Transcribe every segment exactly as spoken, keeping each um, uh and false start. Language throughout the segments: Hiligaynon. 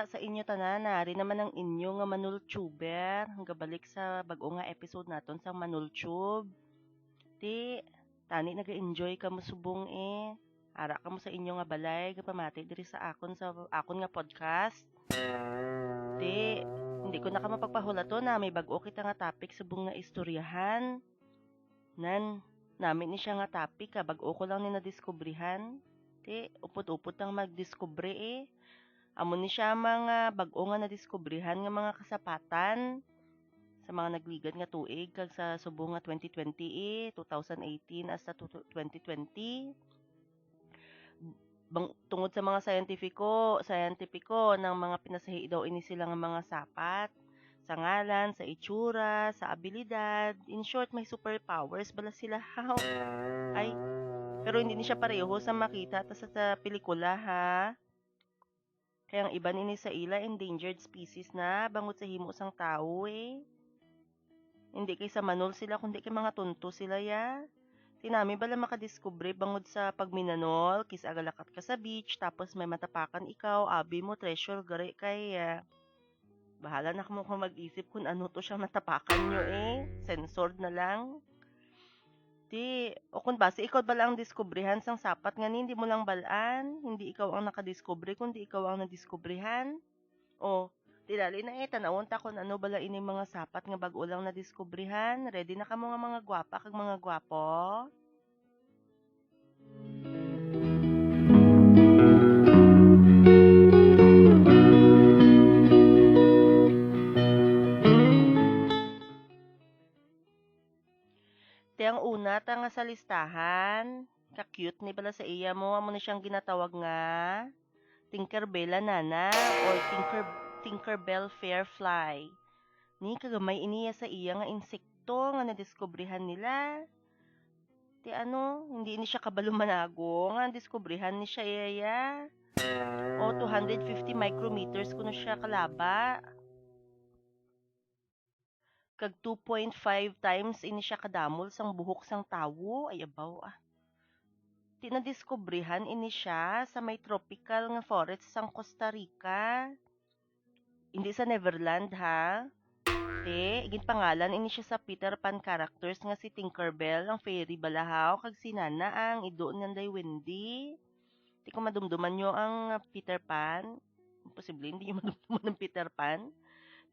Sa inyo tanan, nari naman ang inyo nga Manul Tuber. Gabalik sa bag-o nga episode naton sang Manul Tube. Ti, tani naga-enjoy kamo subong eh. Ara kamo sa inyo nga balay, gapamati diri sa akon sa akon nga podcast. Ti, hindi ko na kamo pagpahulaton na may bag-o kita nga topic subong nga istoryahan. Nan, nami ni siya nga topic ka bag-o ko lang ni nadiskubrihan. Ti, upod-upod ang magdiskubre eh. Amo ni siya mga bag-o nga nadiskubrihan nga mga kasapatan sa mga nagligad nga tuig kag sa subong nga twenty twenty eh, two thousand eighteen hasta to twenty twenty. Bang, tungod sa mga scientifico, scientifico ng mga pinasahi daw ini sila nga mga sapat sa ngalan, sa itsura, sa abilidad. In short, may superpowers bala sila. Haw. Ay, pero hindi ni siya pareho sa makita ta sa, sa pelikula, ha? Kay ang iban ini sa ila endangered species na bangod sa himo sang tawo eh. Hindi kay sa manol sila, kundi kay mga tonto sila ya. Ti nami bala makadiskubre bangod sa pagminanol, kis agalakat ka sa beach, tapos may matapakan ikaw, abi mo treasure gari kay ah, bahala na kamo kung mag-isip kung ano to siyang natapakan nyo eh. Censored na lang. Ti, o kung basi ikaw bala ang diskubrihan sang sapat nga ni, hindi mo lang balaan, hindi ikaw ang nakadiskubre, kundi ikaw ang nadiskubrihan. O, ti dali na eh, tanawon ta kung ano bala ini mga sapat nga bag-o lang nadiskubrihan. Ready na kamo nga mga gwapa kag mga gwapo? Ti ang una ta nga sa listahan, ka-cute ni bala sa iya mo, amo ni siyang ginatawag nga Tinkerbella nana or Tinker Tinkerbell Fairfly. Ni kagamay ini ya sa iya nga insekto nga nadiskubrihan nila. Ti ano, hindi ni siya kabalo manago nga diskubrihan ni siya iya ya. O two hundred fifty micrometers kuno siya kalaba. Kag two point five times ini siya kadamol sang buhok sang tawo. Ay, abaw, ah. Ti nadiskubrihan ini siya sa may tropical nga forest sang Costa Rica. Hindi sa Neverland, ha? Ti, ginpangalan ini siya sa Peter Pan characters nga si Tinkerbell, ang fairy balahaw, kag si Nana, ang ido ni Nanday Wendy. Ti, kung madumduman nyo ang Peter Pan, imposible hindi nyo madumduman ang Peter Pan.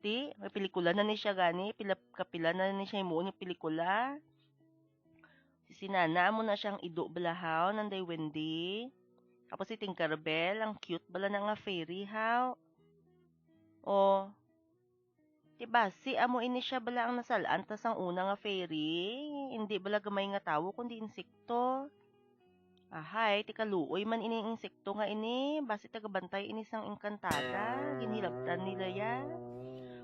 Ti, may pelikula na ni siya gani, pila, kapila na ni siya himuon nga pelikula. Si Sinana, amo na siyang ido balahaw, Nanday Wendy. Tapos si Tinkerbell, ang cute bala na nga fairy, haw. O, ti basi, amo ini siya bala ang nasalaan ta sang una nga fairy. Hindi bala gamay nga tawo, kundi insekto. Ahay, ti kaluoy man ining insekto nga ini, basi tagabantay ini sang engkantada, ginhilabtan nila ya.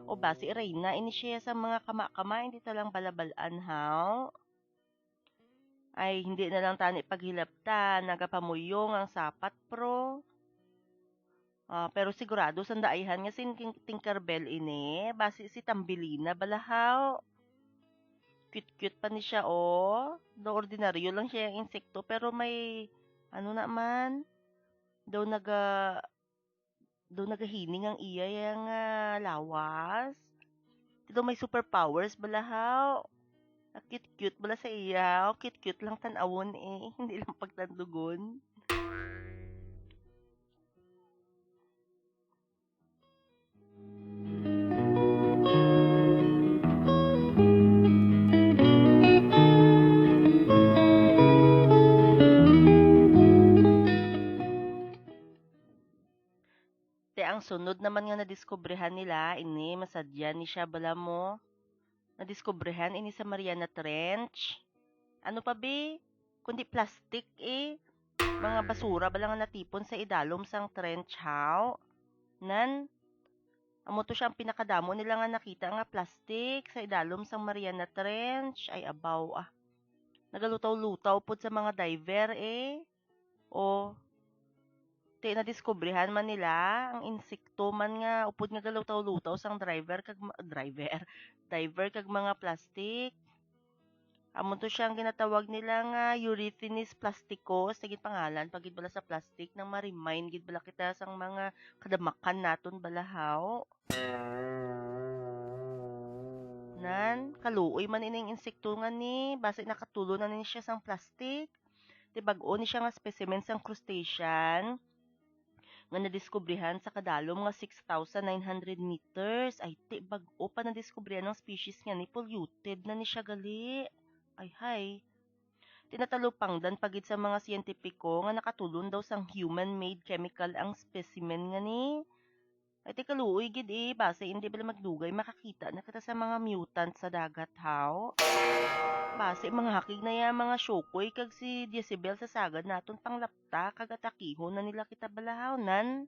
O basi reyna ini siya sa mga kama-kama, hindi ta lang balabal-an, haw. Ay, hindi na lang tani paghilabtan, nagapamuyong ang sapat, pro. Ah, pero sigurado sanda ayhan nga si King-, Tinkerbell ini, basi si Tambelina balahaw. Cute-cute pa ni siya, oh. Daw ordinaryo lang siya yung insekto, pero may, ano na man, daw naga, daw nagahining ang iya yang ah, lawas. Daw may superpowers balahaw. Ah, cute-cute bala sa iya. Oh, cute-cute lang tan-awon eh. Hindi lang pagtandugon. Te, ang sunod naman nga nadiskubrihan nila, ini, masadya ni siya bala mo. Nadiskubrihan ini sa Mariana Trench. Ano pa, bi? Kundi plastic, eh. Mga basura bala nga natipon sa idalom sang trench, haw? Nan, amo to siya ang pinakadamo nila nga nakita nga plastic sa idalom sang Mariana Trench. Ay, abaw, ah. Nagalutaw-lutaw pod sa mga diver, eh. O, ti nadiskubrihan man nila ang insekto man nga upod nga galutaw-lutaw sang driver kag ma-, driver, diver kag mga plastic. Amo to siya ang ginatawag nila nga Eurythenes plasticus. Naging pangalan pa gid bala sa plastic nang ma-remind gid bala kita sang mga kadamakan naton bala, haw. Nan, kaluoy man ining insekto nga ni, basi nakatulo na ni siya sang plastic. Ti bag-o ni siya nga specimen sang crustacean nga nadiskubrihan sa kadalom nga six thousand nine hundred meters. Ay, ti bag-o pa nadiskubrihan ang species nga ni, polluted na ni siya gali. Ay, hay. Tinatalupangdan pa gid sa mga siyentipiko nga nakatulon daw sang human-made chemical ang specimen nga ni. Ay, ti kaluoy gid eh, basi indi bala magdugay makakita na kita sa mga mutant sa dagat, haw? Basi manghakig na ya mga Shokoy kag si Jezebel sa sagad naton panglapta kag atakihon na nila kita bala, haw, nan.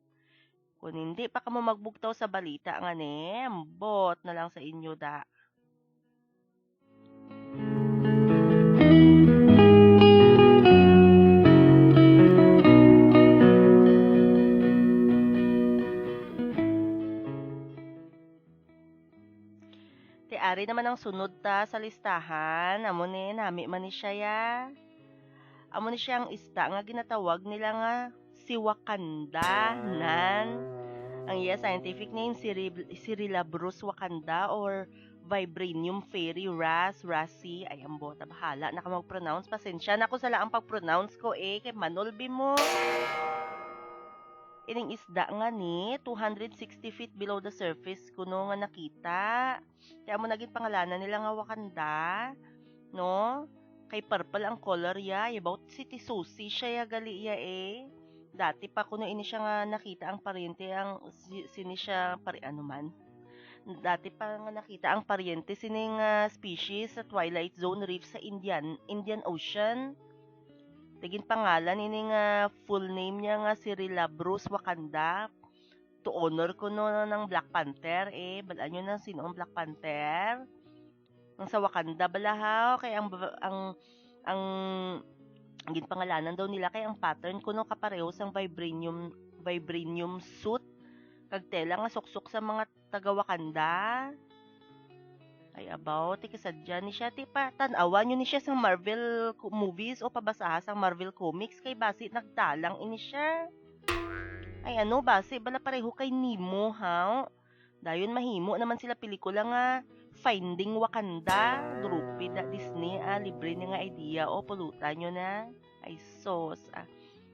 Kon indi pa kamo magbugtaw sa balita nga ni, ambot na lang sa inyo da. Ti ari naman ang sunod ta sa listahan. Amo ni, nami man ni siya, ya. Amo ni siya ang isda nga ginatawag nila nga si Wakanda, nan. Ang iya scientific name, Ciri-, Cirilabrus wakanda or Vibranium fairy wrasse, wrasse. Ay, ambot, bahala na ka mag-pronounce. Pasensya na kung sala ang pag-pronounce ko eh, kay manulbi mo. Ining isda nga ni, two hundred sixty feet below the surface kuno nga nakita. Kaya mo naging pangalanan nila nga Wakanda, no? Kay purple ang color ya, about si Tisusi siya ya gali ya eh. Dati pa kuno ini siya nga nakita ang paryente ang si, sini siya pari ano man. Dati pa nga nakita ang paryente sining ah, species sa twilight zone reef sa Indian Indian Ocean. Naging pangalan ini nga full name niya nga si Rilabrus Wakanda to honor kuno ng Black Panther eh. Balaan nyo na sino ang Black Panther? Ang sa Wakanda bala haw, kay ang ba-, ang ang ginpangalanan daw nila kay ang pattern kuno kapareho sang vibranium vibranium suit kag tela nga suksok sa mga taga Wakanda. Ay abaw, ti kasadya ni siya, ti pa tan-awan nyo ni siya sa Marvel co- movies o pabasaha sang Marvel comics kay basi nagtalang ini siya. Ay ano, basi bala pareho kay Nemo, haw? Dayon mahimo naman sila pelikula nga Finding Wakanda. Grupi da Disney, ah, libre ni nga idea, o pulutan nyo na. Ay sos, ah.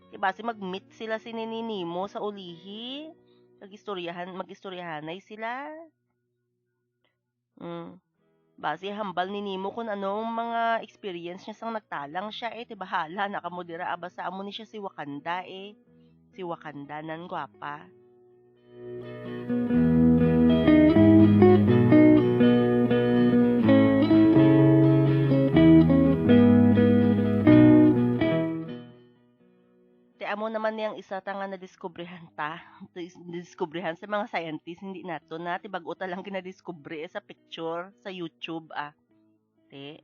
Di basi mag-meet sila sini ni Nemo sa ulihi. Mag-istoryahan, mag-istoryahanay sila. Mm. Basi hambal ni Nemo kung anong mga experience niya sang nagtalang siya eh. Ti bahala na kamo dira, ah, basta amo ni siya si Wakanda eh. Si Wakanda nan gwapa. Ti amo naman ni ang isa ta nga nadiskubrihan ta. Dis- Nadiskubrihan sa mga scientist, hindi nato na. Ti bag-o ta lang ginadiskubre eh, sa picture, sa YouTube, ah. Ti.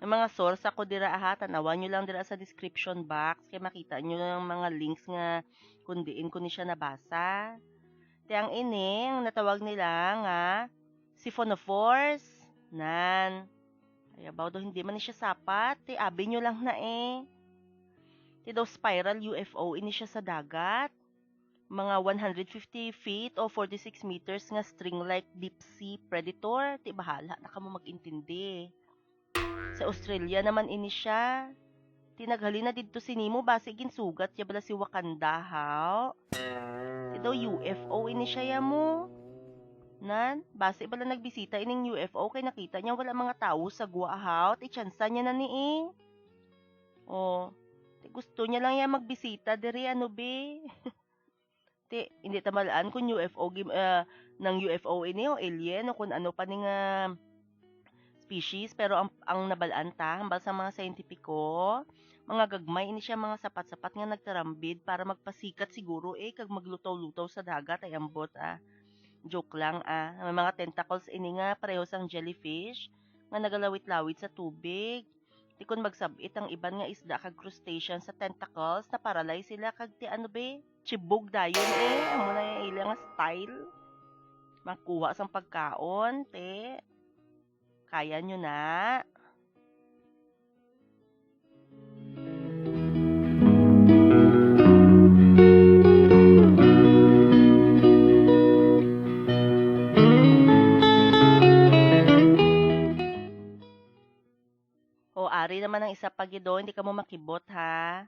May mga source ako dira, ha. Tanawan nyo lang dira sa description box. Kay makita nyo ang mga links nga kung diin ko ni siya nabasa. Ti ang ini, ang natawag nila nga siphonophores. Nan. Ay, abaw daw, hindi man ni siya sapat. Ti, abi nyo lang na eh. Ti daw spiral U F O ini siya sa dagat. Mga one hundred fifty feet o forty-six meters nga string-like deep sea predator. Ti bahala na kamo mag-intindi. Sa Australia naman ini siya. Ti naghalin na didto si Nemo, basi ginsugat ya bala si Wakanda, haw? Ti daw U F O ini siya ya mo. Nan, basi bala nagbisita ining U F O kay nakita niya wala mga tawo sa gwa, haw? Ti tsansa niya na ni eh. Oh, ti gusto niya lang ya magbisita diri, ano be? Ti, hindi ta malaan kung U F O gim-, ah, nang U F O ini o alien o kung ano pa ni nga species, pero ang, ang nabalaan ta, hambal sa mga siyentipiko, mga gagmay ini siya, mga sapat-sapat nga nagtarambid para magpasikat siguro eh, kag maglutaw-lutaw sa dagat, ay ambot ah. Joke lang ah. May mga tentacles ini nga pareho sang jellyfish nga nagalawit-lawit sa tubig. Ti kon magsab-it ang iban nga isda kag crustacean sa tentacles, na-paralyze sila kag ti ano be, chibog dayon eh. Amo na yung ila nga style. Makuha sang pagkaon, ti. Kaya nyo na. Ari naman ang isa pa gid, oh, hindi kamo makibot, ha?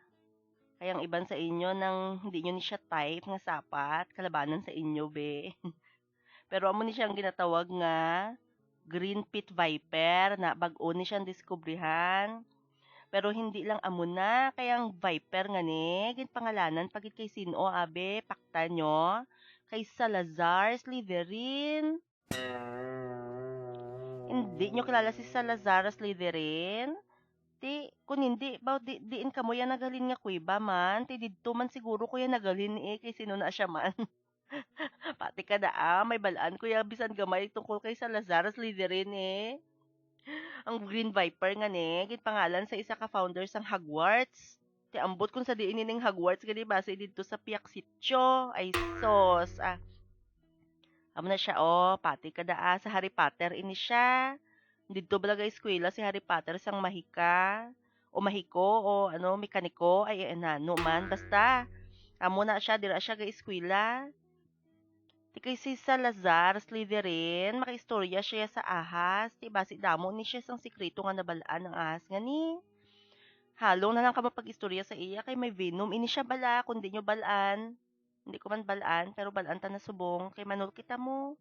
Kay ang iban sa inyo nang hindi nyo ni siya type nga sapat, kalabanan sa inyo, be. Pero amo ni siya ang ginatawag nga green pit viper na bag-o ni siyang diskubrihan. Pero hindi lang amo na, kay ang viper nga ni, ginpangalanan pa gid kay sin-o, abe, pakta nyo? Kay Salazar Slytherin. Hindi nyo kilala si Salazar Slytherin? Ti, kung hindi, ba, di, diin kamo yan nagalin nga kuweba man? Ti, didto man siguro ko yan nagalin, eh, kay sin-o na siya man. Pati ka da, ah, may balaan ko ya, bisan gamay tungkol kay Salazar Slytherin, eh. Ang Green Viper nga ni, ginpangalan sa isa ka founder sang Hogwarts. Ti ambot kung sa diin ining Hogwarts gali basi didto sa Piak Sitio. Ay, sos, ah. Amo na siya, oh, pati ka da, ah, sa Harry Potter ini siya. Didto bala ga-eskwela si Harry Potter sang mahika, o mahiko, o ano, mekaniko, ay, eh, nano man. Basta, amo na siya, dira siya ga-eskwela. Ti kay si Salazar Slytherin, makaistorya siya sa ahas, ti basi damo ni siya sang sikreto nga nabal-an ang ahas nga ni. Halong na lang kamo pag-istorya sa iya, kay may venom ini siya bala, kung di nyo bal-an. Hindi ko man bal-an, pero bal-an ta na subong, kay manul kita mo.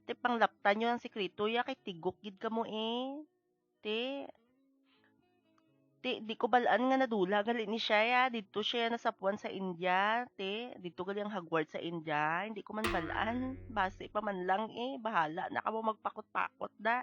Ti panglaptan nyo ang sikreto ya, kay tigok gid kamo, eh. Ti, ti, di ko bal-an nga nadula gali ni siya, ya. Didto siya nasapuan sa India, ti. Didto gali ang Hogwarts sa India. Hindi ko man bal-an. Basi pa man lang, eh. Bahala na kamo magpakot-pakot, da.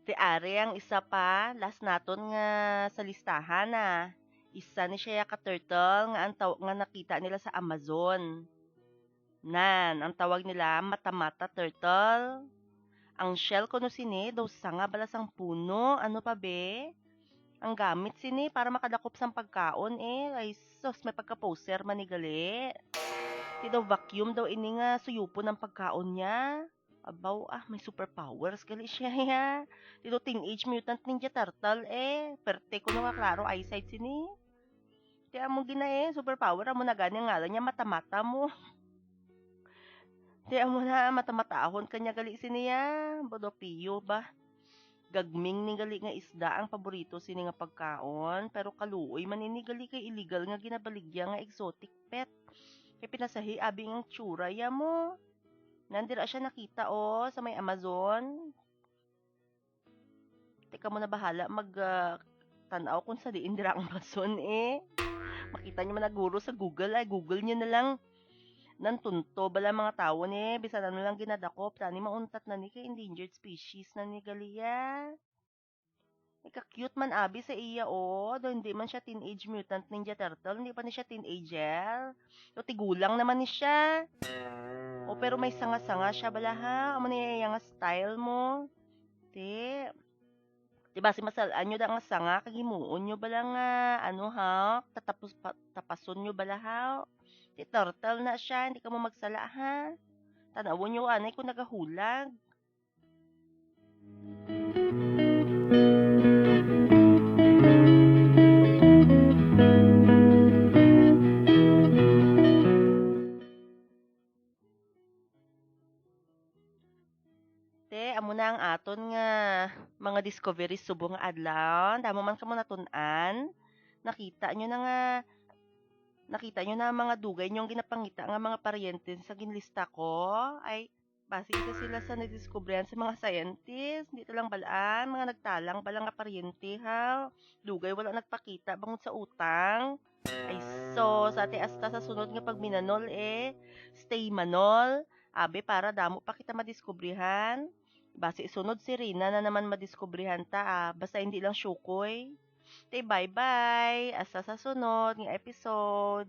Ti ari ang isa pa, last naton nga sa listahan, ah. Isa ni siya ka turtle nga ang taw-, nga nakita nila sa Amazon. Nan, ang tawag nila mata-mata turtle. Ang shell kuno sini daw sanga bala sang puno. Ano pa, be? Ang gamit sini para makadakop sang pagkaon, eh. Ay, sus, may pagka-poser man ni gali. Ti daw vacuum daw ini nga suyupon ang pagkaon niya. Abaw, ah, may superpowers gali siya, ya. Ti daw Teenage Mutant Ninja Turtle, eh. Perte kuno nga klaro eyesight sini. Ti amo gina, eh, superpower, amo na gani ang ngalan niya, mata-mata mo. Ti amo na, mata-matahon ka niya gali sini, ya. Bodopiyo ba? Gagming ni gali nga isda ang paborito sini nga pagkaon, pero kaluoy man ini gali kay illegal nga ginabaligya nga exotic pet. Kay pinasahi abi ang tsura ya mo. Nandira siya nakita, oh, sa may Amazon. Ti kamo na bahala mag, ah, tan-aw kung sa diin dira ang Amazon, eh. Makita niyo man na guro sa Google, ay, Google niyo na lang. Nan tunto bala mga tawo ni, bisan ano lang ginadakop, tani mauntat na ni kay endangered species na ni gali ya. Ika-cute man abi sa iya, oh. Do hindi man siya Teenage Mutant Ninja Turtle, hindi pa ni siya teenager. Do tigulang naman ni siya. Oh, pero may sanga-sanga siya bala, ha. Amo na iya nga style mo. Ti. Di basi masal-an nyo da nga sanga, kag himuon nyo bala nga, ano, ha? Tatapos pa, tapason nyo bala, ha? Ti turtle na siya, hindi kamo magsala, ha? Tanawon nyo anay kung nagahulag. Te, amo na ang aton nga mga discoveries subong nga adlaw. Damo man kamo natun-an. Nakita nyo na nga, nakita nyo na ang mga dugay nyong ginapangita nga mga paryente sa ginlista ko. Ay, basi isa sila sa nadiskubrihan sa mga scientist. Hindi to lang balaan, mga nagtalang bala nga paryente, ha. Dugay wala nagpakita bangod sa utang. Ay, so, sa ate, hasta sa sunod nga pagminanol, eh. Stay manol. Abi, para damo pa kita madiskubrihan. Basi sunod si Rina na naman madiskubrihan ta, ah. Basta hindi lang syukoy. Te, bye-bye. Hasta sa sunod nga episode.